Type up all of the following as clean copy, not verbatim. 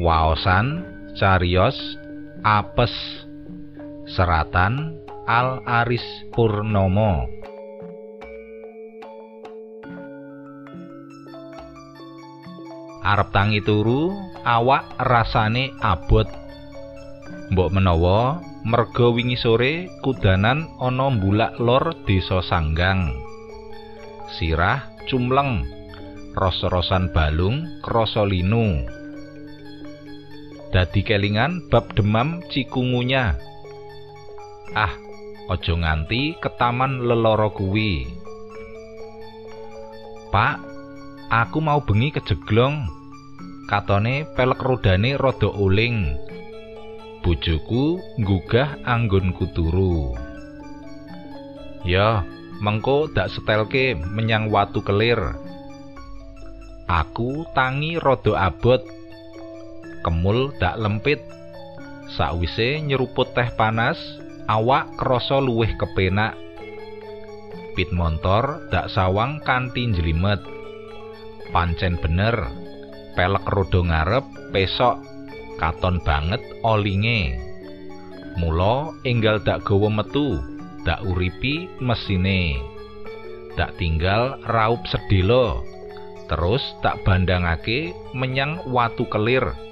Waosan cariyos apes. Seratan Al Aris Purnomo. Arep tangi turu, awak rasane abot. Mbok menawa merga wingi sore kudanan ana mbulak lor desa Sanggang. Sirah cumleng, ros-rosan balung krasa linu. Dadi kelingan bab demam cikungunya. Ah, aja nganti ketaman leloro kuwi. Pak, aku mau bengi kejeglong. Katone pelek rodane rada uling. Bojoku nggugah anggonku turu. Ya, mengko dak setelke menyang Watu Kelir. Aku tangi rada abot. Kemul dak lempit. Sakwise nyeruput teh panas, awak krasa luwih kepenak. Pit montor dak sawang kanthi njlimet. Pancen bener, pelek roda ngarep pesok, katon banget olinge. Mula enggal dak gawa metu, dak uripi mesine. Dak tinggal raup sedhela, terus tak bandangake menyang Watu Kelir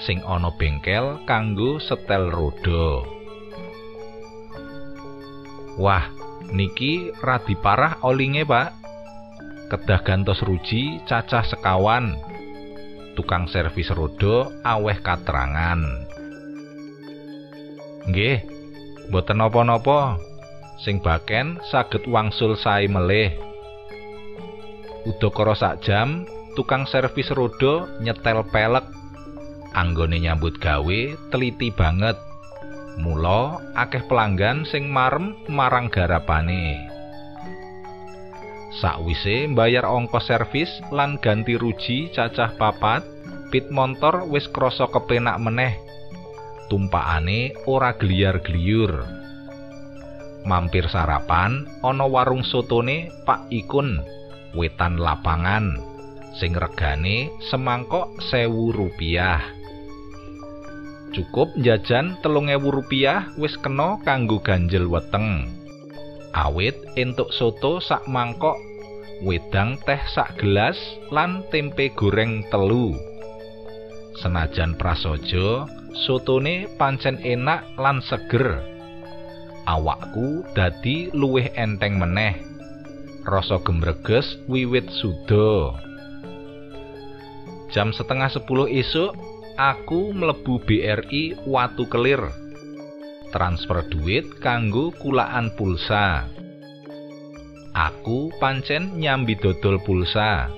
sing ana bengkel kanggo setel roda. Wah, niki radi parah olinge, Pak. Kedah gantos ruji cacah sekawan. Tukang servis roda aweh katrangan. Nggih, mboten napa-napa. Sing baken saged wangsul sae melih. Udakara sak jam, tukang servis roda nyetel pelek. Anggone nyambut gawe teliti banget. Mula akeh pelanggan sing marem marang garapane. Sakwise mbayar ongkos servis lan ganti ruji cacah papat, pit montor wis krasa kepenak meneh. Tumpakane ora gliyar-gliyur. Mampir sarapan ana warung sotone Pak Ikun, wetan lapangan, sing regane semangkok 1.000 rupiah. Cukup njajan 3.000 rupiah wis kena kanggo ganjel weteng. Awit entuk soto sak mangkok, wedang teh sak gelas lan tempe goreng 3. Senajan prasaja, sotone pancen enak lan seger. Awakku dadi luwih enteng meneh. Rasa gemreges wiwit suda. Jam 9:30 esuk, aku mlebu BRI Watu Kelir. Transfer duit kanggo kulaan pulsa. Aku pancen nyambi dodol pulsa.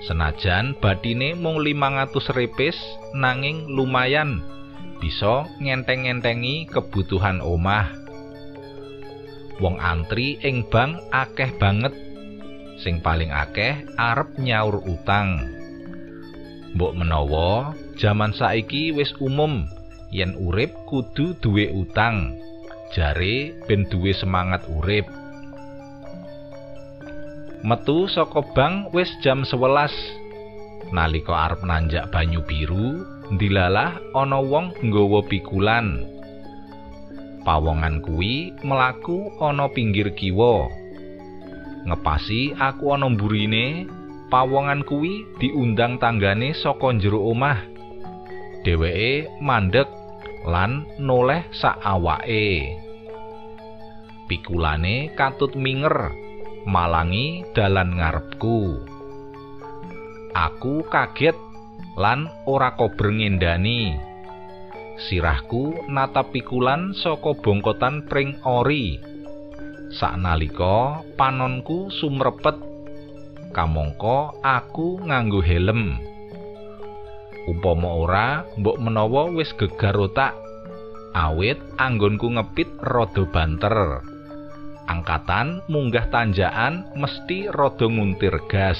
Senajan batine mung 500 repes, nanging lumayan bisa ngenteng-ngentengi kebutuhan omah. Wong antri ing bank akeh banget. Sing paling akeh arep nyaur utang. Mbok menawa jaman saiki wis umum yen urip kudu duwe utang, jare ben duwe semangat urip. Metu saka bank wis jam 11. Nalika arep nanjak banyu biru, ndilalah ana wong nggawa pikulan. Pawongan kuwi mlaku ana pinggir kiwa. Ngepasi aku ana mburine, pawongan kuwi diundang tanggane saka njero omah. Dheweke mandeg lan noleh sak awake. Pikulane katut minger, malangi dalan ngarepku. Aku kaget lan ora kober ngendani. Sirahku natap pikulan saka bongkotan pring ori. Saknalika panonku sumrepet, kamangka aku nganggo helm. Upama ora, mbok menawa wis gegar otak. Awit anggonku ngepit rada banter. Angkatan munggah tanjakan mesti rada nguntir gas.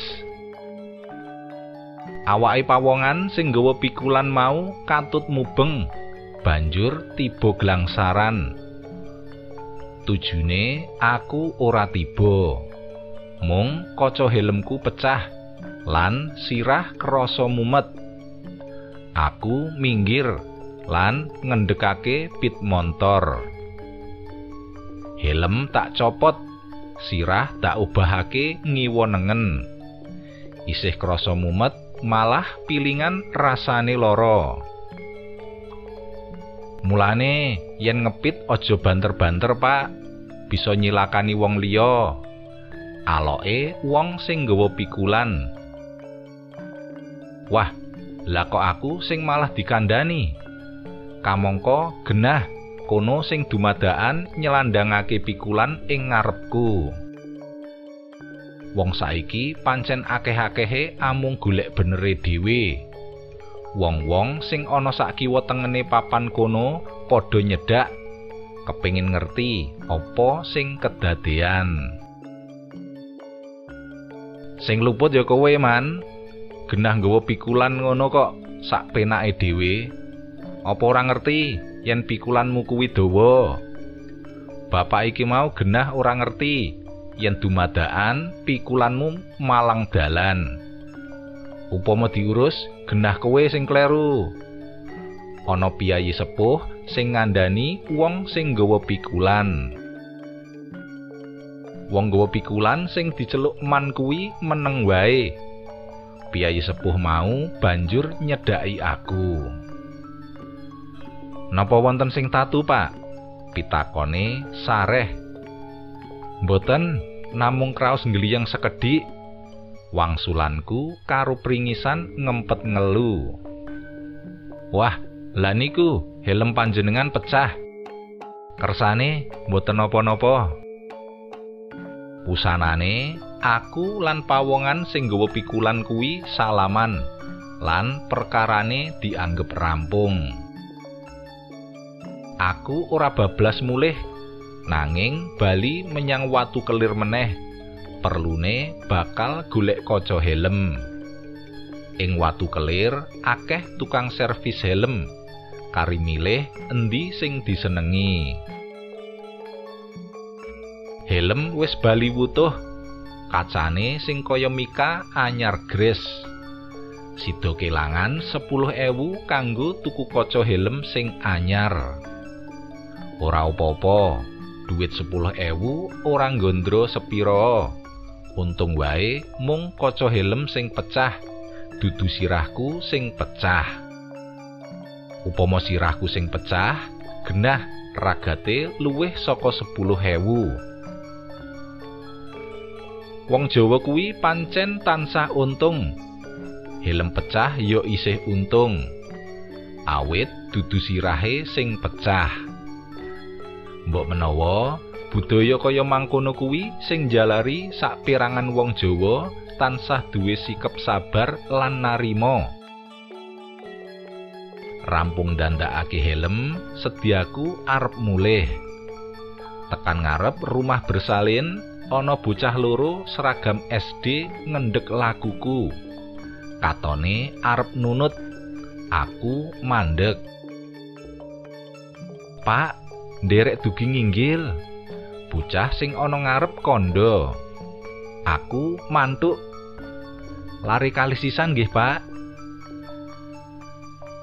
Awake pawongan sing nggawa pikulan mau katut mubeng, banjur tiba glangsaran. Tujune aku ora tiba. Mung kaca helmku pecah lan sirah krasa mumet. Aku minggir lan ngendhekake pit montor. Helm tak copot, sirah tak ubahake ngiwa nengen. Isih krasa mumet, malah pilingan rasane lara. Mulane yen ngepit aja banter-banter, Pak. Bisa nyilakani wong liya. Aloke wong sing nggawa pikulan. Wah, lah kok aku sing malah dikandani. Kamangka genah kono sing dumadakan nyelandangake pikulan ing ngarepku. Wong saiki pancen akeh-akehe amung golek benere dhewe. Wong-wong sing ana sak kiwa tengene papan kono padha nyedak, kepengin ngerti apa sing kedadean. Sing luput ya kowe, Man. Genah nggawa pikulan ngono kok sak penake dhewe. Apa ora ngerti yen pikulanmu kuwi dawa? Bapak iki mau genah ora ngerti yen dumadakan pikulanmu malang dalan. Upama diurus, genah kowe sing kleru. Ana piyayi sepuh sing ngandani wong sing nggawa pikulan. Wong nggawa pikulan sing diceluk Man kuwi meneng wae. Piyayi sepuh mau banjur nyedhaki aku. Napa wonten sing tatu, Pak? Pitakone sareh. Mboten, namung kraos ngliyeng sekedhik. Wangsulanku karo pringisan ngempet ngelu. Wah, lah niku helm panjenengan pecah. Kersane mboten napa-napa. Pusanane aku lan pawongan sing nggawa pikulan kuwi salaman lan perkarane dianggep rampung. Aku ora bablas mulih, nanging bali menyang Watu Kelir meneh. Perlune bakal golek kaca helm. Ing Watu Kelir akeh tukang servis helm. Kari milih endi sing disenengi. Helm wis bali wutuh, kacane sing kaya mika anyar gres. Sida kelangan 10.000 kanggo tuku kaca helm sing anyar. Ora apa-apa, duit 10.000 ora nggondro sepira. Untung wae mung kaca helm sing pecah, dudu sirahku sing pecah. Upama sirahku sing pecah, genah ragate luwih saka 10.000. Wong Jawa kuwi pancen tansah untung. Helm pecah ya isih untung. Awit dudu sirahe sing pecah. Mbok menawa budaya kaya mangkono kuwi sing njalari saperangan wong Jawa tansah duwe sikep sabar lan narima. Rampung dandakake helm, sediaku arep mulih. Tekan ngarep rumah bersalin, ana bocah loro seragam SD ngendhek lakuku. Katone arep nunut, aku mandek. Pak, nderek dugi nginggil. Bocah sing ana ngarep kandha. Aku mantuk. Lari kalih sisan nggih, Pak.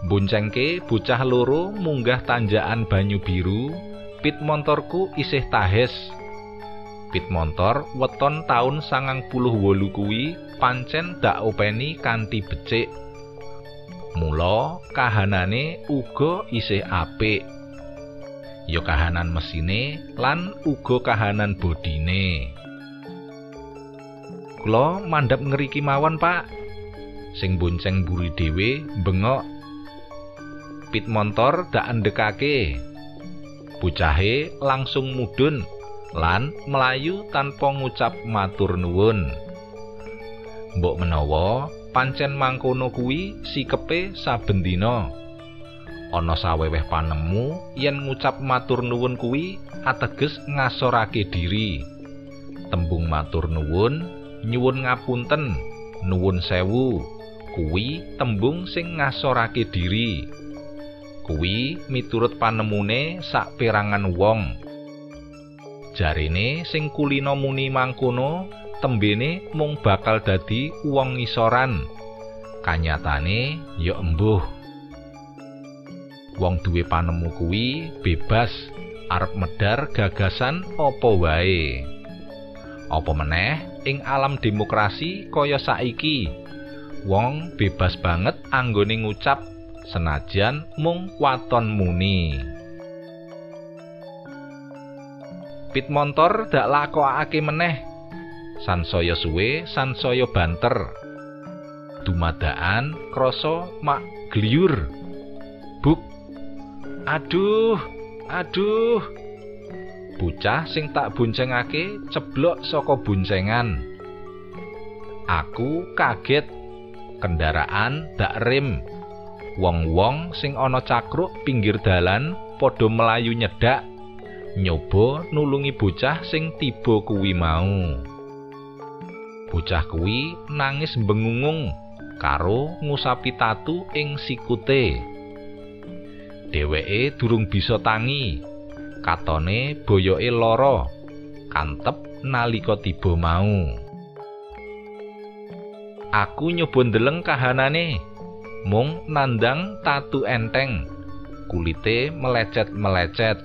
Boncengke bocah loro munggah tanjakan banyu biru, pit montorku isih tahes. Pit montor weton taun 98 kuwi pancen dak openi kanthi becik. Mula kahanane uga isih apik. Ya kahanan mesine lan uga kahanan bodine. Kula mandhap ngriki mawon, Pak. Sing bonceng mburi dhewe bengok. Pit montor dak endekake. Bocahe langsung mudhun lan mlayu tanpa ngucap matur nuwun. Mbok menawa pancen mangkono kuwi sikepe saben dina. Ana saweweh panemu yen ngucap matur nuwun kuwi ateges ngasorake diri. Tembung matur nuwun, nyuwun ngapunten, nuwun sewu, kuwi tembung sing ngasorake diri. Kuwi miturut panemune saperangan wong. Jarene sing kulina muni mangkono tembene mung bakal dadi wong ngisoran. Kanyatane ya embuh. Wong duwe panemu kuwi bebas arep medhar gagasan apa wae. Apa meneh ing alam demokrasi kaya saiki, wong bebas banget anggone ngucap senajan mung waton muni. Pit montor dak lakokake meneh. Sansaya suwe, sansaya banter. Dumadaan krasa mak gliyur. Buk. Aduh, aduh. Bocah sing tak boncengake ceblok saka boncengan. Aku kaget. Kendaraan dak rem. Wong-wong sing ana cakruk pinggir dalan padha mlayu nyedak, nyoba nulungi bocah sing tiba kuwi mau. Bocah kuwi nangis bengungung karo ngusapi tatu ing sikute. Dheweke durung bisa tangi. Katone boyoke lara, kantep nalika tiba mau. Aku nyoba ndeleng kahanane, mung nandang tatu enteng, kulite melecet-melecet.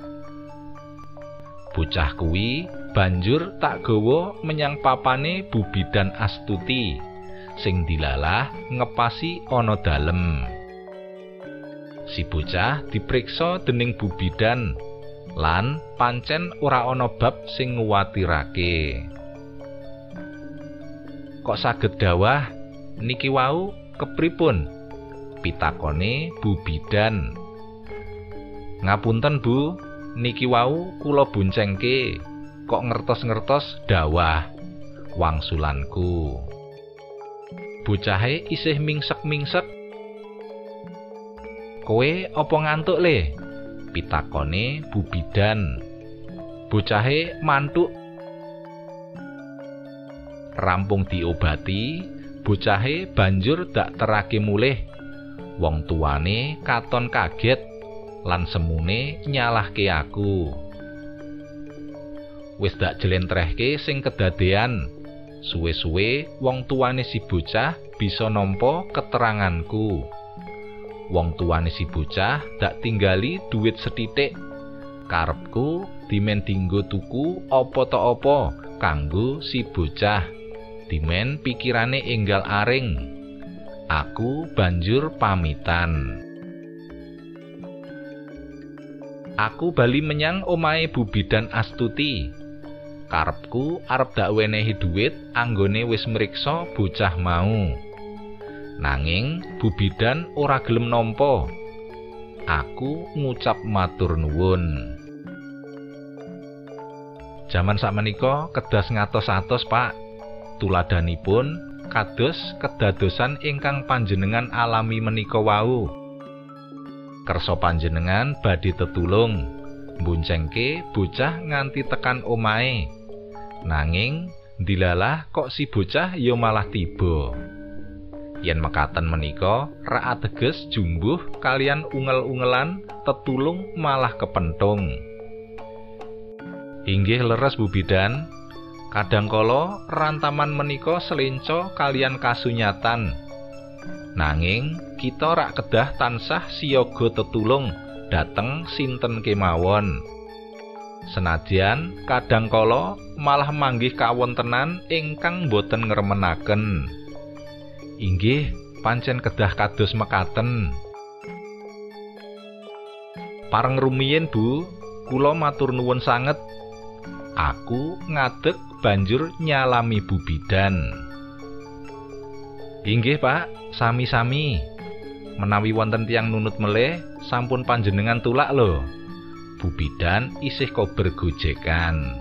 Bocah kuwi banjur tak gawa menyang papane Bu Bidan Astuti, sing dilalah ngepasi ana dalem. Si bocah dipriksa dening Bu Bidan lan pancen ora ana bab sing nguwatirake. Kok saged dawah niki wau kepripun? Pitakone Bu Bidan. Ngapunten Bu, niki wau kula boncengke, kok ngertos-ngertos dawah wangsulanku. Bocahe isih mingsek-mingsek. Kowe apa ngantuk le? Pitakone Bu Bidan. Bocahe mantuk. Rampung diobati, bocahe banjur dak terake mulih. Wong tuane katon kaget lan semune nyalahke aku. Wis dak jlentrehke sing kedadean. Suwe-suwe wong tuane si bocah bisa nampa keteranganku. Wong tuane si bocah dak tinggali duit sethithik. Karepku dimen dinggo tuku apa ta apa kanggo si bocah. Dimen pikirane enggal aring. Aku banjur pamitan. Aku bali menyang omahe Bu Bidan Astuti. Karepku arep dak wenehi duit anggone wis mriksa bocah mau. Nanging Bu Bidan ora gelem nampa. Aku ngucap matur nuwun. Jaman sakmenika kedas ngatos-atos, Pak. Tuladhanipun kados kedadosan ingkang panjenengan alami menika wau. Kersa panjenengan badhe tetulung mboncengke bocah nganti tekan omahe. Nanging ndilalah kok si bocah ya malah tiba. Yen mekaten menika rak ateges jumbuh kalian ungel-ungelan tetulung malah kepentung. Inggih leres Bu Bidan, kadangkala rantaman menika selenco kalian kasunyatan. Nanging kita rak kedah tansah siaga tetulung dhateng sinten kemawon. Senadyan kadangkala malah manggih kawontenan ingkang boten ngremenaken. Inggih pancen kedah kados mekaten. Pareng rumiyin Bu, kula matur nuwun sanget. Aku ngadeg banjur nyalami Bu Bidan. Inggih Pak, sami-sami. Menawi wonten tiyang nunut melih, sampun panjenengan tulak lho. Bu Bidan isih kober gojekan.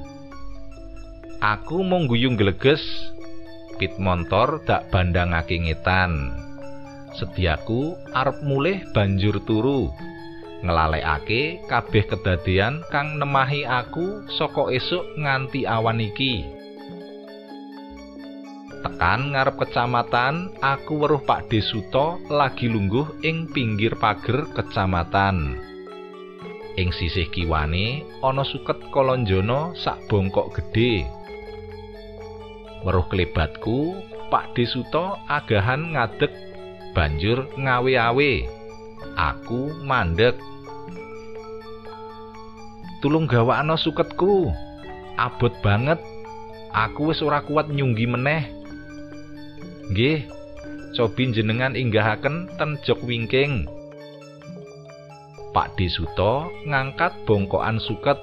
Aku mung guyu gleges. Pit montor dak bandangake ngetan. Sediaku arep mulih banjur turu. Nglalekake kabeh kedadean kang nemahi aku saka esuk nganti awan iki. Tekan ngarep kecamatan, aku weruh Pak Desuto lagi lungguh ing pinggir pager kecamatan. Ing sisih kiwane ana suket kolonjono sak bongkok gedhe. Weruh klebatku, Pak Desuto agahan ngadeg banjur ngawe-awe. Aku mandeg. Tulung gawakno suketku. Abot banget. Aku wis ora kuat nyunggi meneh. Nggih, cobi jenengan inggahaken ten jok wingking. Pak De Suto ngangkat bongkokan suket.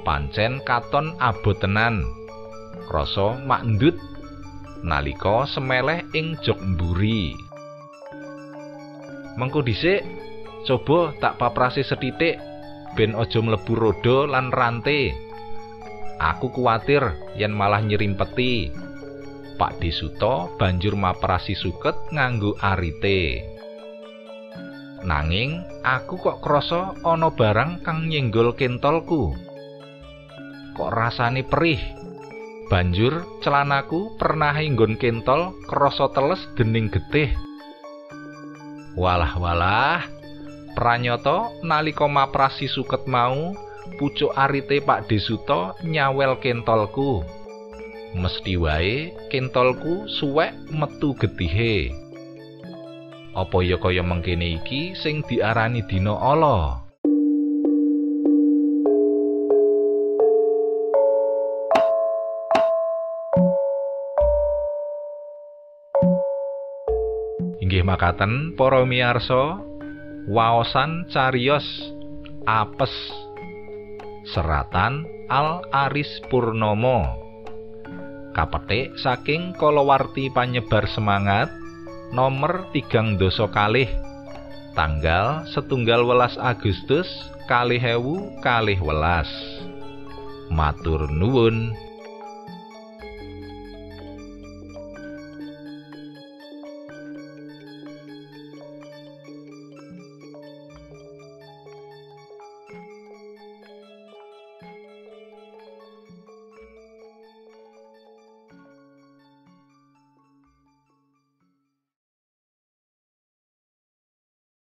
Pancen katon abot tenan. Krasa makndut nalika semeleh ing jok mburi. Mengko dhisik, coba tak paprasi sethithik ben aja mlebu roda lan rante. Aku kuwatir yen malah nyerimpeti. Pak De Suto banjur maprasi suket nganggo arite. Nanging aku kok krasa ana barang kang nyenggol kentolku. Kok rasane perih. Banjur celanaku pernah nggon kentol krasa teles dening getih. Walah-walah, pranyata nalika maprasi suket mau, pucuk arite Pak De Suto nyawel kentolku. Mesti wae kentolku suwek metu getihe. Apa ya kaya mengkene iki sing diarani dina ala? Inggih makaten para miyarsa, waosan cariyos apes seratan Al Aris Purnomo. Kapetik saking kalawarti panyebar semangat nomor 32 tanggal 18 Agustus 2012. Matur nuwun.